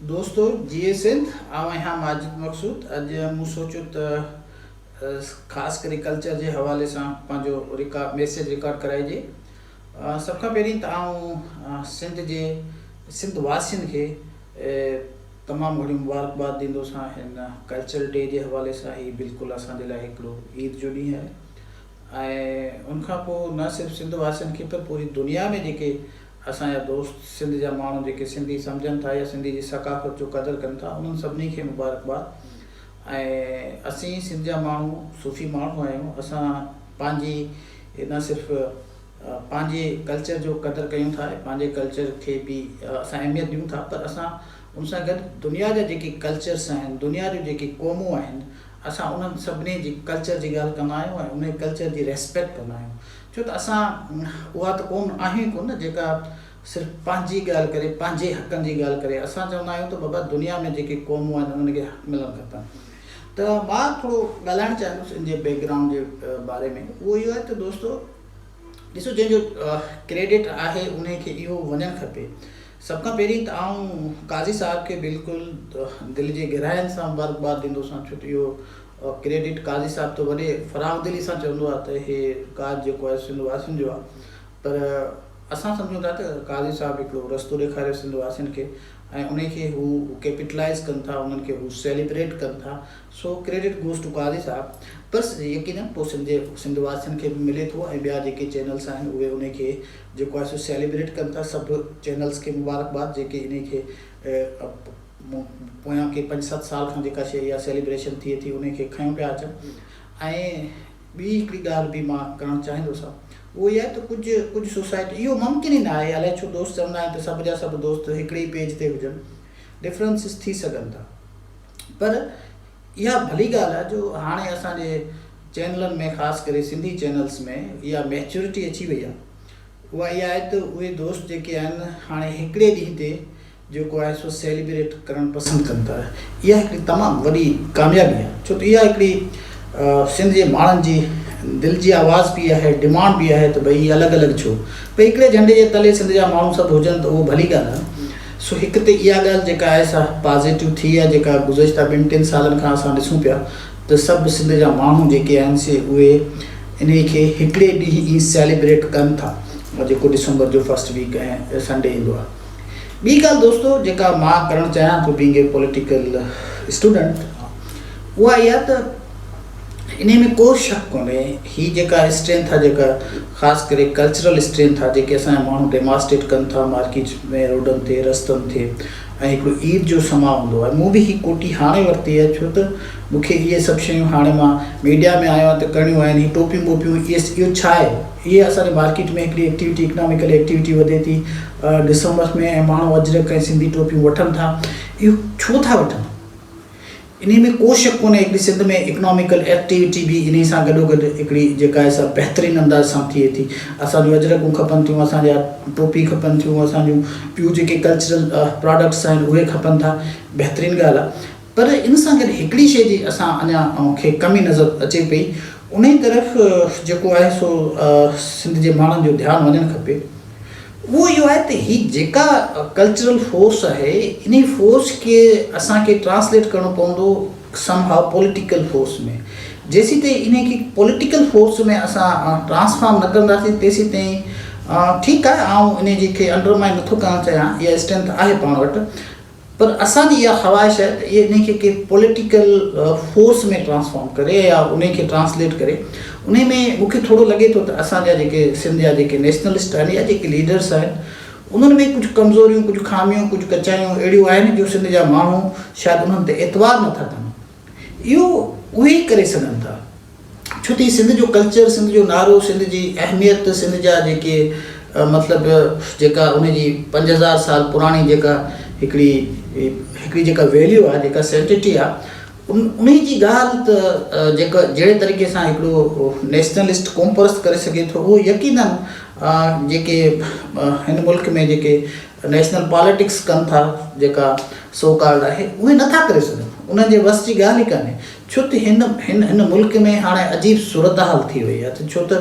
دوستو جيئي سنڌ آئون آهيان ماجد مقصود اڄ مون سوچيو ته خاص ڪري ڪلچر جي حوالي سان پنهنجو رڪارڊ ميسيج رڪارڊ ڪرائجي سڀ کان پهرين ته آئون سنڌ جي سنڌ واسين کي تمام گهڻي مبارڪباد ڏيندوسان هن ڪلچرل ڊي جي حوالي سان هي بلڪل اسان جي لاء هڪڙو عيد جو ڏينهن آهي ۽ ان کان پوء نه صرف سنڌ واسين کي پر پوري دنيا ۾ جيڪي اسان جا دوست سنڌ جا ماڻهو جيڪي سنڌي سمجهن ٿا يا سنڌي جي ثقافت جو قدر ڪن ٿا انهن سڀني کي مبارڪباد ۽ اسين سنڌ جا ماڻهو صوفي ماڻهو آهيون اسان پنهنجي نه صرف پنهنجي ڪلچر جو قدر ڪيون ٿا ۽ پنهنجي ڪلچر کي به اسان اهميت ڏيون ٿا پر اسان ان سان گڏ دنيا جا جيڪي ڪلچرس آهن دنيا جون جيڪي قومون آهن اسان انهن سڀني جي ڪلچر جي ڳالهه ڪندا آهيون ۽ انهي ڪلچر جي ريسپيڪٽ ڪندا آهيون ڇو ته اسان اها ته قوم آهيون ئي ڪونه جيڪا صرف پنهنجي ڳالهه ڪري پنهنجي حقن جي ڳالهه ڪري اسان چوندا آهيون ته بابا دنيا ۾ جيڪي قومون آهن انهن کي حق ملڻ کپن ته مان ٿورو ڳالهائڻ چاهيندس ان جي بيڪ گرائونڊ جي باري ۾ اهو اهو آهي ته دوستو ڏسو جنهن جو ڪريڊٽ آهي انهي کي اهو وڃڻ کپي سڀ کان پهرين ته آئون قاضي صاحب کي بلڪل دل جي گهراين سان مبارڪباد ڏيندوسان ڇو ته اهو ڪريڊٽ قاضي صاحب ته وڏي فراخ دلي سان چوندو آهي ته هي ڪاڄ جيڪو آهي سنڌ واسين جو آهي پر اسان سمجهون ٿا ته قاضي صاحب هڪڙو رستو ڏيکاريو سنڌ واسين کي ۽ انهي کي هو ڪيپيٽلائز ڪن ٿا انهن کي هو سيليبريٽ ڪن ٿا سو ڪريڊٽ گوز ٽو قاضي صاحب بس يقينن پوء سنڌ جي سنڌ واسين کي به ملي ٿو ۽ ٻيا جيڪي چينلس آهن اهي انهي کي جيڪو آهي سو سيليبريٽ ڪن ٿا سڀ چينلس کي مبارڪباد جيڪي انهي کي پويان ڪي پنج ست سال کان جيڪا شي اها سيليبريشن ٿئي ٿي انهي کي کنيو پيا اچن ۽ ٻي هڪڙي ڳالهه به مان ڪرڻ چاهيندس اهو اها آهي ته ڪجهه ڪجهه سوسائٽي اهو ممڪن ئي نه آهي الائي ڇو دوست چوندا آهن ته سڀ جا سڀ دوست هڪڙي ئي پيج تي هجن ڊفرنسز ٿي سگهن ٿا پر اها ڀلي ڳالهه آهي جو هاڻي اسان جي چينلن ۾ خاص ڪري سنڌي چينلز ۾ اها ميچورٽي اچي وئي آهي اها اها آهي ته اهي دوست جيڪي آهن هاڻي هڪڙي ڏينهن تي جيڪو آهي سو سيليبريٽ ڪرڻ پسند ڪن ٿا اها هڪڙي تمام وڏي ڪاميابي آهي ڇو ته اها هڪڙي سنڌ جي ماڻهن جي دل جي آواز به آهي ڊمانڊ به آهي ته ڀئي الڳ الڳ ڇو ڀئي هڪڙي جهنڊي جي تلي سنڌ جا ماڻهو سڀ هجن ته اهو ڀلي ڳالهه آهي سو هڪ ته اها ڳالهه جيڪا آهي سا پازيٽو ٿي آهي جيڪا گذشته ٻن ٽن سالن کان اسان ڏسون پيا ته سڀ سنڌ جا ماڻهو جيڪي آهن سي اهي انهي کي هڪڙي ڏينهن ئي سيليبريٽ ڪن ٿا جيڪو ڊسمبر جو فرسٽ ويڪ ۽ سنڊي ايندو آهي. ٻي ڳالهه دوستو جيڪا مان ڪرڻ چاهيان ٿو بينگ اي پوليٽيڪل اسٽوڊنٽ اها اها ته انهي ۾ ڪو شڪ ڪونهي هي جيڪا اسٽرينٿ آهي جيڪا خاص ڪري ڪلچرل اسٽرينٿ آهي جيڪي اسان جا ماڻهو ڊيماسٽريٽ ڪن ٿا مارڪيٽ ۾ روڊن تي رستن تي ۽ هڪڙو عيد جو سما هوندو آهي مون به هي ڪوٽي هاڻي ورتي آهي ڇو ته مون کي اهي سڀ شيون هاڻي مان ميڊيا ۾ آيو آهيان ته ڪرڻيون آهن هي ٽوپيون ٻوپيون اهي اهو ڇا آهي اهي اسان جي مارڪيٽ ۾ هڪڙي ايڪٽيوٽي اڪناميڪل ايڪٽيوٽي وڌي ٿي ڊسمبر ۾ ۽ ماڻهو اجرڪ ۽ سنڌي ٽوپيون وٺن ٿا اهو ڇو ٿا وٺن انهي ۾ ڪو شڪ ڪونهي هڪڙي سنڌ ۾ اڪناميڪل ايڪٽيوٽي به انهي سان گڏو گڏ هڪڙي جيڪا آهي سا بهترين انداز سان ٿئي ٿي اسان جون اجرڪون کپن ٿيون اسان جا ٽوپي کپن ٿيون اسان جون ٻيون جيڪي ڪلچرل پراڊڪٽس آهن اهي کپن ٿا بهترين ڳالهه آهي پر ان سان گڏ هڪڙي شيء جي اسان اڃا کي ڪمي نظر اچي پئي انهي طرف جيڪو آهي سو سنڌ جي ماڻهن جو ڌيان وڃڻ کپي اهو اهو آهي ته هي جيڪا ڪلچرل فورس آهي انهي فورس کي اسان کي ٽرانسليٽ ڪرڻو پوندو سم هاء پوليٽيڪل فورس ۾ جيسين تائين انهي کي پوليٽيڪل فورس ۾ اسان ٽرانسفارم نه ڪنداسين تيسين تائين ٺيڪ آهي آئون انهي جي کي انڊرمائن نٿو ڪرڻ چاهيان اها اسٽرينٿ آهي پاڻ وٽ پر اسان جي اها خواهش آهي ته اهي انهي کي ڪنهن پوليٽيڪل فورس ۾ ٽرانسفارم ڪري يا انهي کي ٽرانسليٽ ڪري. انهي ۾ مون کي ٿورو لڳي ٿو ته اسان جا جيڪي سنڌ جا جيڪي نيشنلسٽ آهن يا جيڪي ليڊرس آهن انهن ۾ ڪجهه ڪمزوريون ڪجهه خاميون ڪجهه ڪچايون اهڙيون آهن جو سنڌ جا ماڻهو شايد انهن تي اعتبار نٿا ڪن. اهو اهي ئي ڪري سگهن ٿا. ڇو ته هي سنڌ جو ڪلچر، سنڌ جو نعرو، سنڌ جي اهميت، سنڌ جا جيڪي مطلب جيڪا ان جي 5000 سال پراڻي جيڪا هڪڙي هڪڙي جيڪا ويليو آهي جيڪا سينٽيٽي آهي ان انهي جي ڳالهه ته جيڪا جهڙي طريقي سان هڪڙو نيشنلسٽ قومپرست ڪري سگهي ٿو اهو يقينن جيڪي هن ملڪ ۾ جيڪي نيشنل پاليٽڪس ڪن ٿا جيڪا سو ڪالڊ آهي اهي نٿا ڪري سگهن انهن جي وس جي ڳالهه ئي ڪانهي ڇو ته هن هن هن ملڪ ۾ هاڻي عجيب صورتحال ٿي وئي آهي ته ڇو ته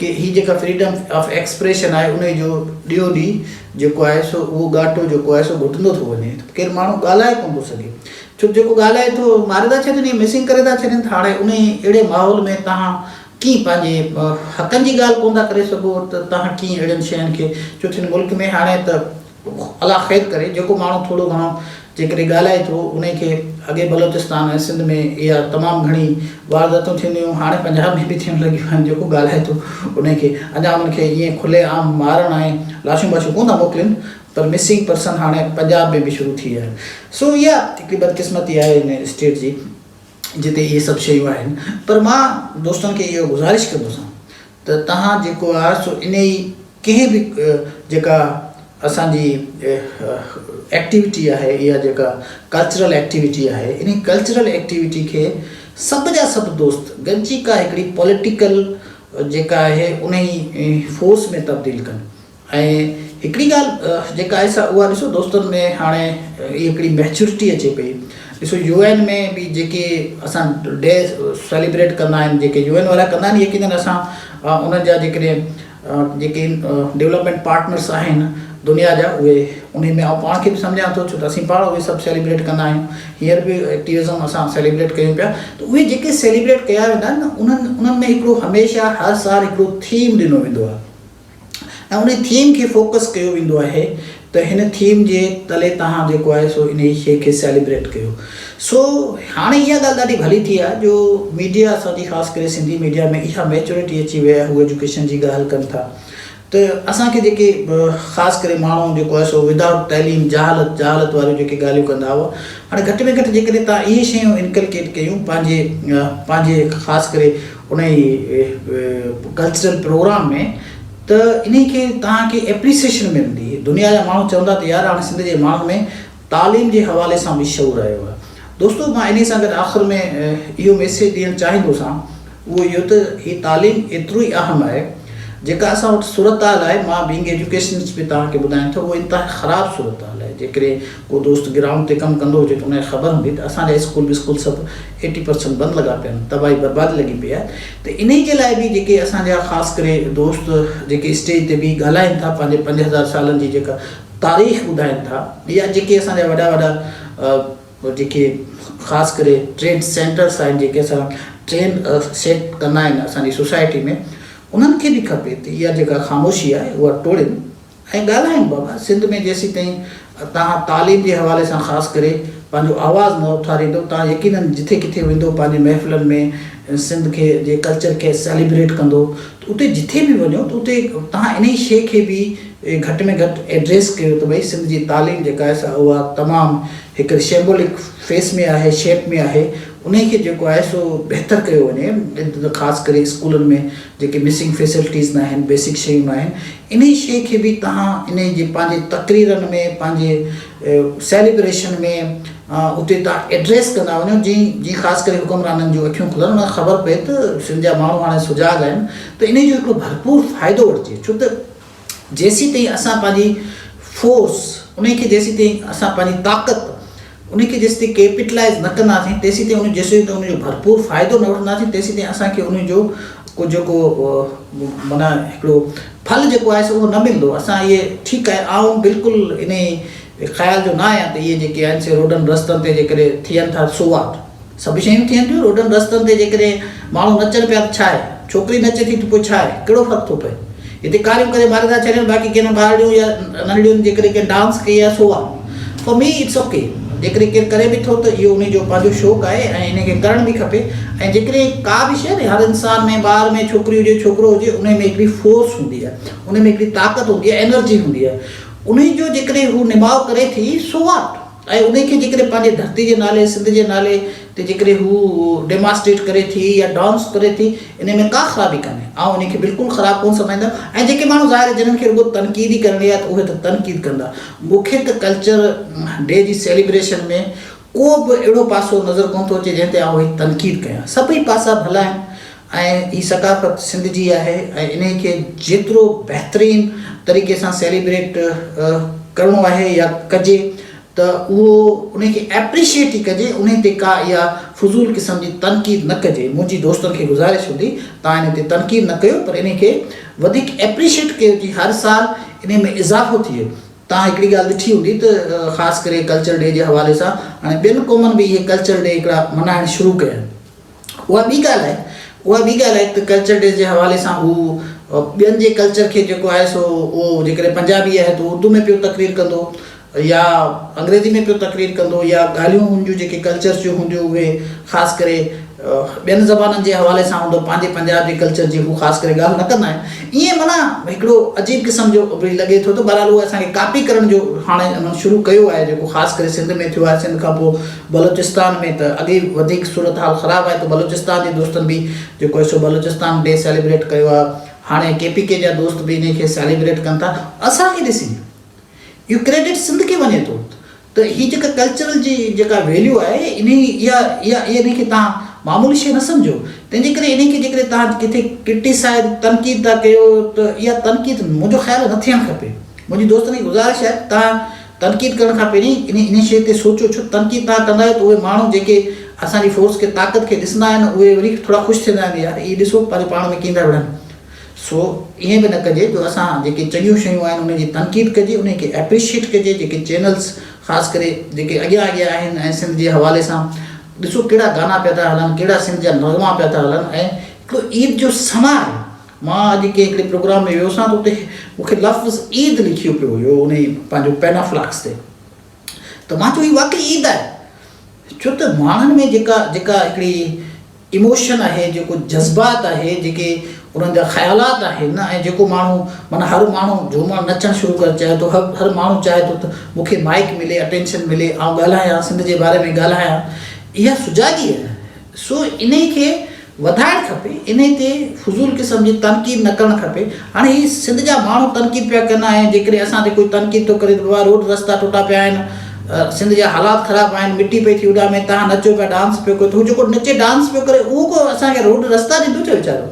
ڪي هي جيڪا فريڊم آف ايڪسپريشن آهي انهي جو ڏينهون ڏينهن جيڪو آهي سو اهو ڳاٽو جيڪو آهي سو گهٽندو ٿو وڃي ته ڪير ماڻهو ڳالهائي ڪونه ٿو سگهي ڇو ته جيڪو ڳالهائي ٿو ماري ٿا ڇڏين يا مسنگ ڪري ٿا ڇڏين ته هاڻي انهي اهڙي ماحول ۾ توهان ڪيئن پنهنجي حقن جي ڳالهه ڪونه ٿا ڪري سگهو ته توهان ڪيئن اهڙين شين کي ڇو ته هن ملڪ ۾ هاڻي ته الله خير ڪري جيڪو ماڻهو ٿورو گهڻو جيڪڏهن ڳالهائي ٿو انهي کي اڳي بلوچستان ۽ سنڌ ۾ اها تمام گهڻي وارداتون ٿينديون هيون هاڻي پنجاب ۾ به ٿيڻ لڳيون آهن جيڪو ڳالهائي ٿو انهي کي اڃا انهن کي ائين کلي عام مارڻ ۽ لاشون باشون ڪونه ٿا موڪلين پر مسنگ پرسن هاڻي پنجاب ۾ به شروع ٿي ويا آهن سو اها هڪڙي بدقسمتي آهي هن اسٽيٽ جي جتي اهي سڀ شيون آهن پر مان دوستن کي اهو گذارش ڪندس ته توهان جيڪو آهي سو انهي ڪنهن به جيڪا اسان جي ايڪٽيوٽي آهي اها جيڪا ڪلچرل ايڪٽيوٽي آهي انهي ڪلچرل ايڪٽيوٽي کي سڀ جا سڀ دوست گڏجي ڪا هڪڙي پوليٽيڪل جيڪا آهي انهي فورس ۾ تبديل ڪن ۽ هڪڙي ڳالهه جيڪا آهي سا اها ڏسو دوستن ۾ هاڻي هي هڪڙي ميچورٽي اچي پئي ڏسو يو اين ۾ به جيڪي اسان ڊي سيليبريٽ ڪندا آهن جيڪي يو اين وارا ڪندا آهن يقينن اسان انهن جا جيڪڏهن جيڪي ڊولپمينٽ پارٽنرس آهن دنيا جا اهي انهي ۾ آئون پاڻ کي به سمجهان ٿو ڇو ته اسين پاڻ اهي سڀ سيليبريٽ ڪندا آهيون هينئر به ايڪٽيوزم اسان سيليبريٽ ڪيون پيا ته اهي جيڪي سيليبريٽ ڪيا ويندا آهن نه انهن انهن ۾ هڪڙو هميشه هر سال هڪڙو ٿيم ڏنو ويندو آهي ۽ انهي ٿيم کي فوڪس ڪيو ويندو آهي ته هن ٿيم جي تلي توهان جيڪو آهي سو انهي شيء کي سيليبريٽ ڪيو سو هاڻي اها ڳالهه ڏاڍي ڀلي ٿي آهي جو ميڊيا اسان جي خاص ڪري سنڌي ميڊيا ۾ اها ميچورٽي اچي وئي آهي هو ايجوڪيشن جي ڳالهه ڪن ٿا ته اسان کي جيڪي خاص ڪري ماڻهو جيڪو آهي سو ودائوٽ تعليم جهالت جهالت واريون جيڪي ڳالهيون ڪندا هئا هاڻي گهٽ ۾ گهٽ جيڪڏهن توهان اهي شيون انڪلڪيٽ ڪيون پنهنجي پنهنجي خاص ڪري انهي ڪلچرل پروگرام ۾ ته انهي کي توهان کي ايپريسيشن ملندي دنيا جا ماڻهو چوندا ته يار هاڻي سنڌ جي ماڻهن ۾ تعليم جي حوالي سان به شعور آيو آهي دوستو مان انهي سان گڏ آخر ۾ اهو ميسيج ڏيڻ چاهيندوسان اهو اهو ته هي تعليم ايترو ئي اهم آهي جيڪا اسان وٽ صورتحال آهي مان بينگ ايجوڪيشنسٽ به توهان کي ٻڌايان ٿو اهو انتهائي خراب صورتحال آهي جيڪڏهن ڪو دوست گرائونڊ تي ڪم ڪندو هجي ته ان کي خبر هوندي ته اسان جا اسڪول بسڪول سڀ ايٽي پرسنٽ بند لڳا پيا آهن تباهي بربادي لڳي پئي آهي ته انهي جي لاء به جيڪي اسان جا خاص ڪري دوست جيڪي اسٽيج تي بيهي ڳالهائين ٿا پنهنجي 5000 سالن جي جيڪا تاريخ ٻڌائين ٿا يا جيڪي اسان جا وڏا وڏا جيڪي خاص ڪري ٽريڊ سينٽرس آهن جيڪي اسان ٽرين سيٽ ڪندا آهن اسان جي سوسائٽي ۾ انهن کي به کپي ته اها جيڪا خاموشي آهي اها ٽوڙين ۽ ڳالهائين بابا سنڌ ۾ جيسيتائين توهان تعليم جي حوالي سان خاص ڪري پنهنجو آواز نه اٿاريندو توهان يقينن جٿي ڪٿي ويندو پنهنجي محفلن ۾ سنڌ کي جي ڪلچر کي سيليبريٽ ڪندو ته اتي جٿي به وڃو ته اتي توهان انهي شيء کي به گهٽ ۾ گهٽ ايڊريس ڪيو ته ڀئي سنڌ جي تعليم جيڪا آهي سا اها تمام هڪ شيمبولڪ فيس ۾ آهي شيپ ۾ آهي انهي کي جيڪو آهي سو بهتر ڪيو وڃي خاص ڪري اسڪولن ۾ جيڪي مسنگ فيسلٽيز ناهن بيسڪ شيون ناهن انهي شيء کي به توهان انهي جي پنهنجي تقريرن ۾ پنهنجي سيليبريشن ۾ اتي توهان ايڊريس ڪندا وڃو جي جي خاص ڪري حڪمرانن جون اکيون کلن انهن کي خبر پئي ته سنڌ جا ماڻهو هاڻي سجاڳ آهن ته انهي جو هڪڙو ڀرپور فائدو وٺجي ڇو ته جيسيتائين اسان پنهنجي فورس انهي کي جيسيتائين اسان پنهنجي طاقت انهي کي جيسيتائين ڪيپيٽلائيز نه ڪنداسين تيسيتائين ان جيسيتائين ان جو ڀرپور فائدو نه وٺنداسين تيسيتائين اسان کي ان جو ڪو جيڪو معنيٰ هڪڙو ڦل جيڪو آهي سو اهو نه ملندو اسان اهي ٺيڪ آهي آئون بلڪل انهي خيال جو نه آهيان ته اهي جيڪي آهن سي روڊن رستن تي جيڪڏهن ٿين ٿا سو واٽ سڀ شيون ٿين ٿيون روڊن رستن تي جيڪڏهن ماڻهو نچن پيا ته ڇا آهي ڇوڪري نچي ٿي ته پوء ڇا آهي ڪهڙو فرق ٿو پئي هتي ڪاريون ڪري ماري ٿا ڇڏين باقي ڪنهن ٻارڙيون يا ننڍڙين جيڪڏهن ڪنهن ڊانس ڪئي آهي سو آهي فار مي it's okay جيڪڏهن ڪير ڪري به ٿو ته اهو ان جو پنهنجو شوق آهي ۽ ان کي ڪرڻ به کپي ۽ جيڪڏهن ڪا به شيء هر انسان ۾ ٻار ۾ ڇوڪري هجي ڇوڪرو هجي ان ۾ هڪڙي فورس هوندي آهي ان ۾ هڪڙي طاقت هوندي آهي انرجي هوندي آهي ان جو جيڪڏهن هو نماء ڪري ٿي سو واٽ ۽ انهي کي جيڪڏهن پنهنجي ڌرتي جي نالي، سنڌ جي نالي تي جيڪڏهن هو ڊيماسٽريٽ ڪري ٿي يا ڊانس ڪري ٿي، انهي ۾ ڪا خرابي ڪانهي. آئون انهي کي بلڪل خراب ڪونه سمجهندم ۽ جيڪي ماڻهو ظاهر آهي جنھن کي رڳو تنقيد ئي ڪرڻي آهي ته اهي ته تنقيد ڪندا. مون کي ته ڪلچر ڊي جي سيليبريشن ۾ ڪو به اهڙو پاسو نظر ڪونه ٿو اچي جنهن تي آئون هي تنقيد ڪيان. سڀئي پاسا ڀلا آهن ۽ هي ثقافت سنڌ جي آهي ۽ انهي کي جيترو بهترين طريقي سان سيليبريٽ ڪرڻو آهي يا ڪجي ته ته اهو ان کي ايپريشيئيٽ ئي ڪجي انهي تي ڪا اها فضول قسم جي تنقيد نه ڪجي منهنجي دوستن کي گذارش هوندي توهان انهي تي تنقيد نه ڪيو پر انهي کي وڌيڪ ايپريشيئيٽ ڪيو جي هر سال انهي ۾ اضافو ٿئي توهان هڪڙي ڳالهه ڏٺي هوندي ته خاص ڪري ڪلچر ڊي جي حوالي سان هاڻي ٻين قومن به اهي ڪلچر ڊي هڪڙا ملهائڻ شروع ڪيا آهن اها ٻي ڳالهه آهي اها ٻي ڳالهه آهي ته ڪلچر ڊي جي حوالي سان هو ٻين جي ڪلچر کي جيڪو آهي سو اهو جيڪڏهن پنجابي آهي ته اردو ۾ پيو تقرير ڪندو يا انگريزي ۾ پيو تقرير ڪندو يا ڳالهيون هن جون جيڪي ڪلچرس جون هونديون اهي خاص ڪري ٻين زبانن جي حوالي سان هوندو پنهنجي پنجاب جي ڪلچر جي هو خاص ڪري ڳالهه نه ڪندا آهن ائين معنيٰ هڪڙو عجيب قسم جو به لڳي ٿو ته بهرحال اهو اسان کي ڪاپي ڪرڻ جو هاڻي انهن شروع ڪيو آهي جيڪو خاص ڪري سنڌ ۾ ٿيو آهي سنڌ کان پوء بلوچستان ۾ ته اڳي ئي وڌيڪ صورتحال خراب آهي ته بلوچستان جي دوستن به جيڪو آهي سو بلوچستان ڊي سيليبريٽ ڪيو آهي هاڻي ڪي پي ڪي جا دوست به انهي کي سيليبريٽ ڪن ٿا اسان کي ڏسي اهو ڪريڊٽ سنڌ کي وڃي ٿو ته هي جيڪا ڪلچرل جي جيڪا ويليو آهي انهي اها اها انهي کي توهان معمولي شيء نه سمجهو تنهن جي ڪري انهي کي جيڪڏهن توهان ڪٿي ڪرٽيسائز تنقيد ٿا ڪيو ته اها تنقيد منهنجو خيال نه ٿيڻ کپي منهنجي دوستن کي گذارش آهي ته توهان تنقيد ڪرڻ کان پهرين انهي انهي شيء تي سوچو ڇو تنقيد توهان ڪندا آهيو ته اهي ماڻهو جيڪي اسان جي فورس کي طاقت کي ڏسندا آهن اهي وري ٿورا خوش ٿيندا آهن يار هي ڏسو پنهنجو پاڻ ۾ ڪيئن ٿا وڙهن سو ائين به نه ڪجي جو اسان جيڪي چڱيون شيون آهن انهن جي تنقيد ڪجي انهن کي ايپريشيئيٽ ڪجي جيڪي چينلز خاص ڪري جيڪي اڳيان اڳيان آهن ۽ سنڌ جي حوالي سان ڏسو ڪهڙا گانا پيا ٿا هلن ڪهڙا سنڌ جا نغما پيا ٿا هلن ۽ هڪڙو عيد جو سما آهي مان اڄ ڪنهن هڪڙي پروگرام ۾ ويو سان ته اتي مون کي لفظ عيد لکيو پيو هيو انهي پنهنجو پينافلاڪس تي ته مان چيو هي واقعي عيد آهي ڇو ته ماڻهن ۾ جيڪا جيڪا هڪڙي ايموشن آهي، جيڪو جذبات آهي، جيڪي انهن جا خيالات آهن ۽ جيڪو ماڻهو معنيٰ هر ماڻهو جهومڻ نچڻ شروع ڪرڻ چاهي ٿو، هر هر ماڻهو چاهي ٿو ته مون کي مائيڪ ملي، اٽينشن ملي، آئون ڳالهايان، سنڌ جي باري ۾ ڳالهايان، اها سجاڳي آهي. سو انهي کي وڌائڻ کپي، انهي تي فضول قسم جي تنقيد نه ڪرڻ کپي. هاڻي هي سنڌ جا ماڻهو تنقيد پيا ڪن ۽ جيڪڏهن اسان تي ڪوئي تنقيد ٿو ڪري ته بابا روڊ رستا ٽٽا پيا آهن، سنڌ جا حالات خراب آهن مٽي پئي ٿي اڏامي تهان نچو پيا ڊانس پيو ڪيو ته هو جيڪو نچي ڊانس پيو ڪري اهو ڪو اسان کي روڊ رستا ڏيندو ڇا ويچارو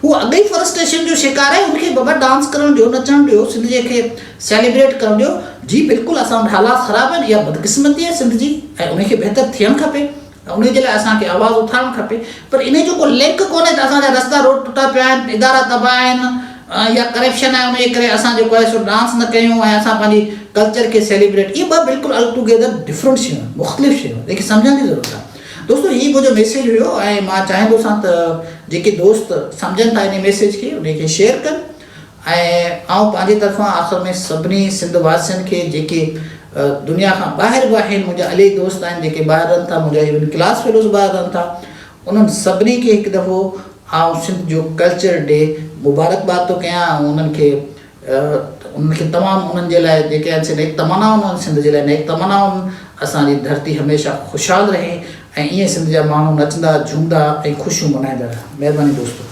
هو اڳ ئي فرسٽريشن جو شڪار آهي ان کي بابا ڊانس ڪرڻ ڏيو نچڻ ڏيو سنڌ جي کي سيليبريٽ ڪرڻ ڏيو جي بلڪل اسان وٽ حالات خراب آهن اها بدقسمتي آهي سنڌ جي ۽ ان کي بهتر ٿيڻ کپي انهي جي لاء اسان کي آواز اٿارڻ کپي پر انهي جو ڪو لنڪ ڪونهي ته اسان جا رستا روڊ ٽٽا پيا آهن ادارا تباهه آهن يا ڪرپشن آهي انهي جي ڪري اسان جيڪو آهي سو ڊانس نه ڪيون ۽ اسان پنهنجي ڪلچر کي سيليبريٽ اهي ٻه بلڪل ال ٽوگيدر ڊفرنٽ شيون آهن مختلف شيون آهن جنهن کي سمجهڻ جي ضرورت آهي دوستو هي منهنجو ميسيج هيو ۽ مان چاهيندو سان ته جيڪي دوست سمجهن ٿا انهي ميسيج کي انهي کي شيئر ڪن ۽ آئون پنهنجي طرفان آخر ۾ سڀني سنڌ واسين کي جيڪي دنيا کان ٻاهر به آهن منهنجا الائي دوست آهن جيڪي ٻاهر رهن ٿا منهنجا ايون ڪلاس فيلوز ٻاهر رهن ٿا انهن سڀني کي هڪ دفعو آئون سنڌ جو ڪلچر ڊي مبارڪباد ٿو ڪيان ۽ انهن کي انهن کي تمام انهن جي لاء جيڪي آهن سي نيڪ تمنائون آهن سنڌ جي لاء نيڪ تمنائون اسان جي ڌرتي هميشه خوشحال رهي ۽ ائين سنڌ جا ماڻهو نچندا جهومندا ۽ خوشيون ملهائيندا رهن مهرباني دوستو.